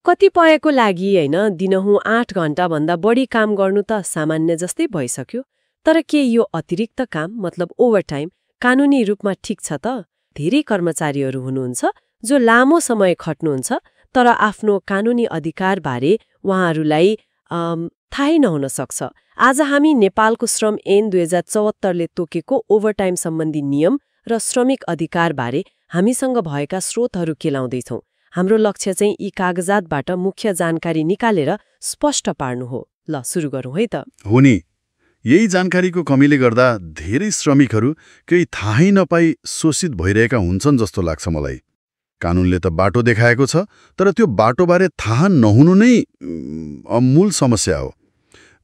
कतिपयको लागि होइन दिनहुँ 8 घण्टाभन्दा बढी काम गर्नु त सामान्य जस्तै भइसक्यो। तर के यो अतिरिक्त काम मतलब ओभरटाइम कानुनी रूपमा ठिक छ त? धेरै कर्मचारीहरू हुनुहुन्छ जो लामो समय खट्नुहुन्छ तर आफ्नो कानुनी अधिकारबारे उहाँहरूलाई थाहै नहुन सक्छ। आज हामी नेपालको श्रम ऐन 2074ले तोकेको ओभरटाइम सम्बन्धी नियम र श्रमिक अधिकारबारे हामीसँग भएका स्रोतहरू केलाउँदैछौँ। हाम्रो लक्ष्य चाहिँ यी कागजातबाट मुख्य जानकारी निकालेर स्पष्ट पार्नु हो। ल सुरु गरौँ है त। हो नि, यही जानकारीको कमीले गर्दा धेरै श्रमिकहरू केही थाहै नपाई शोषित भइरहेका हुन्छन् जस्तो लाग्छ मलाई। कानुनले त बाटो देखाएको छ, तर त्यो बाटोबारे थाहा नहुनु नै मूल समस्या हो।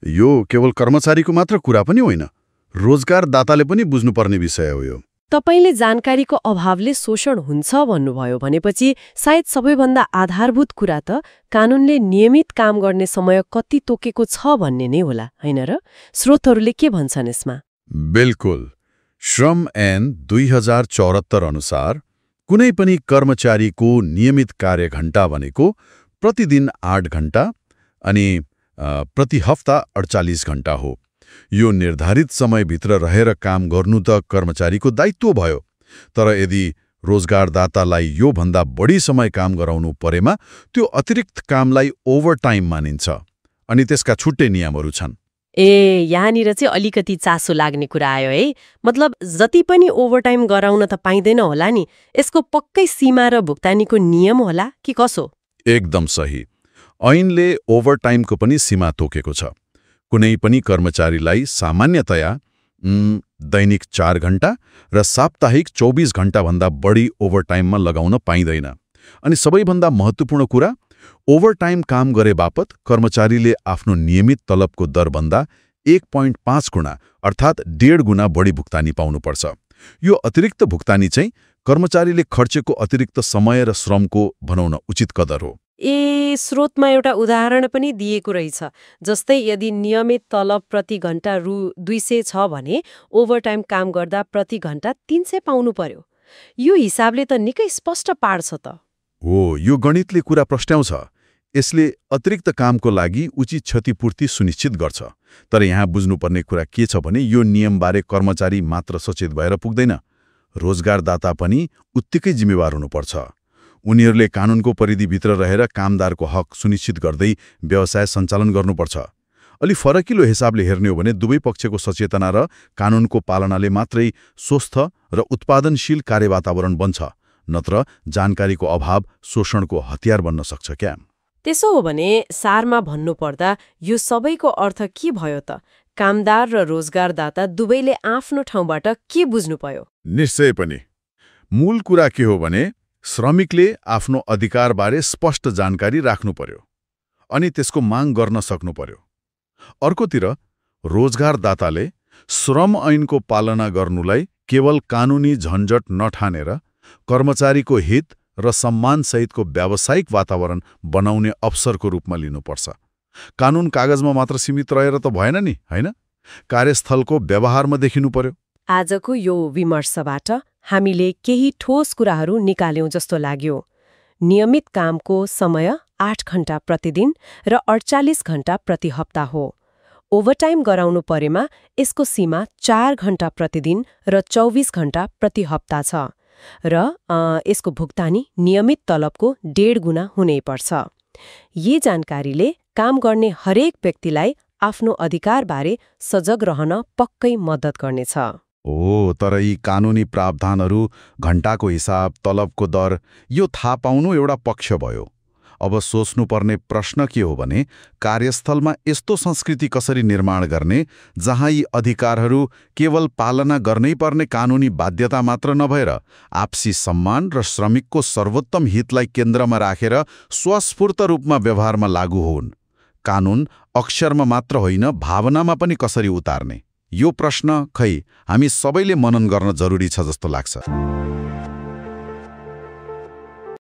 यो केवल कर्मचारीको मात्र कुरा पनि होइन, रोजगारदाताले पनि बुझ्नुपर्ने विषय हो यो। तपाईले जानकारीको अभावले शोषण हुन्छ भन्नुभयो भनेपछि सायद सबैभन्दा आधारभूत कुरा त कानुनले नियमित काम गर्ने समय कति तोकेको छ भन्ने नै होला, होइन र? स्रोतहरूले के भन्छन् यसमा? बिल्कुल। श्रम ऐन 2074 अनुसार कुनै पनि कर्मचारीको नियमित कार्यघण्टा भनेको प्रतिदिन 8 घण्टा अनि प्रति हप्ता 48 घण्टा हो। यो निर्धारित समयभित्र रहेर काम गर्नु त कर्मचारीको दायित्व भयो, तर यदि रोजगारदातालाई यो भन्दा बढी समय काम गराउनु परेमा त्यो अतिरिक्त कामलाई ओभरटाइम मानिन्छ अनि त्यसका छुट्टै नियमहरू छन्। यहाँनिर चाहिँ अलिकति चासो लाग्ने कुरा आयो है। मतलब जति पनि ओभरटाइम गराउन त पाइँदैन होला नि, यसको पक्कै सीमा र भुक्तानीको नियम होला कि कसो? एकदम सही। ऐनले ओभरटाइमको पनि सीमा तोकेको छ। कुनै पनि कर्मचारीलाई सामान्यतया दैनिक 4 घण्टा र साप्ताहिक 24 घण्टाभन्दा बढी ओभरटाइममा लगाउन पाइँदैन। अनि सबैभन्दा महत्त्वपूर्ण कुरा, ओभरटाइम काम गरे बापत कर्मचारीले आफ्नो नियमित तलबको दरभन्दा 1.5 गुणा अर्थात् 1.5 गुणा बढी भुक्तानी पाउनुपर्छ। यो अतिरिक्त भुक्तानी चाहिँ कर्मचारीले खर्चेको अतिरिक्त समय र श्रमको भनौँ उचित कदर हो। स्रोतमा एउटा उदाहरण पनि दिएको रहेछ। जस्तै यदि नियमित तलब प्रति घण्टा रु 200 छ भने ओभरटाइम काम गर्दा प्रति घण्टा 300 पाउनु पर्यो। यो हिसाबले त निकै स्पष्ट पार्छ त। हो, यो गणितले कुरा प्रश्नाउँछ। यसले अतिरिक्त कामको लागि उचित क्षतिपूर्ति सुनिश्चित गर्छ। तर यहाँ बुझ्नुपर्ने कुरा के छ भने यो नियमबारे कर्मचारी मात्र सचेत भएर पुग्दैन, रोजगारदाता पनि उत्तिकै जिम्मेवार हुनुपर्छ। उनीहरूले कानुनको परिधिभित्र रहेर कामदारको हक सुनिश्चित गर्दै व्यवसाय सञ्चालन गर्नुपर्छ। अलि फरकिलो हिसाबले हेर्ने हो भने दुवै पक्षको सचेतना र कानुनको पालनाले मात्रै स्वस्थ र उत्पादनशील कार्यवातावरण बन्छ, नत्र जानकारीको अभाव शोषणको हतियार बन्न सक्छ क्या। त्यसो हो भने सारमा भन्नुपर्दा यो सबैको अर्थ के भयो त? कामदार र रोजगारदाता दुवैले आफ्नो ठाउँबाट के बुझ्नु पर्यो? निश्चय पनि। मूल कुरा के हो भने श्रमिकले आफ्नो अधिकारबारे स्पष्ट जानकारी राख्नु पर्यो अनि त्यसको माग गर्न सक्नु पर्यो। अर्कोतिर रोजगारदाताले श्रम ऐनको पालना गर्नुलाई केवल कानुनी झन्झट नठानेर कर्मचारीको हित र सम्मानसहितको व्यावसायिक वातावरण बनाउने अवसरको रूपमा लिनुपर्छ। कानुन कागजमा मात्र सीमित रहेर त भएन नि, होइन? कार्यस्थलको व्यवहारमा देखिनु पर्यो। आजको यो विमर्शबाट हामीले केही ठोस कुराहरू निकाल्यौं जस्तो लाग्यो। नियमित कामको समय 8 घण्टा प्रतिदिन र 48 घण्टा प्रति हप्ता हो। ओभरटाइम गराउनु परेमा यसको सीमा 4 घण्टा प्रतिदिन र 24 घण्टा प्रति हप्ता छ र यसको भुक्तानी नियमित तलबको 1.5 गुणा हुनैपर्छ। यी जानकारीले काम गर्ने हरेक व्यक्तिलाई आफ्नो अधिकारबारे सजग रहन पक्कै मद्दत गर्नेछ। तर यी कानुनी प्रावधानहरू, घण्टाको हिसाब, तलबको दर, यो थाहा पाउनु एउटा पक्ष भयो। अब सोच्नुपर्ने प्रश्न के हो भने कार्यस्थलमा यस्तो संस्कृति कसरी निर्माण गर्ने जहाँ यी अधिकारहरू केवल पालना गर्नै पर्ने कानुनी बाध्यता मात्र नभएर आपसी सम्मान र श्रमिकको सर्वोत्तम हितलाई केन्द्रमा राखेर स्वस्फूर्त रूपमा व्यवहारमा लागू हुन्। कानुन अक्षरमा मात्र होइन, भावनामा पनि कसरी उतार्ने, यो प्रश्न खै हामी सबैले मनन गर्न जरुरी छ जस्तो लाग्छ।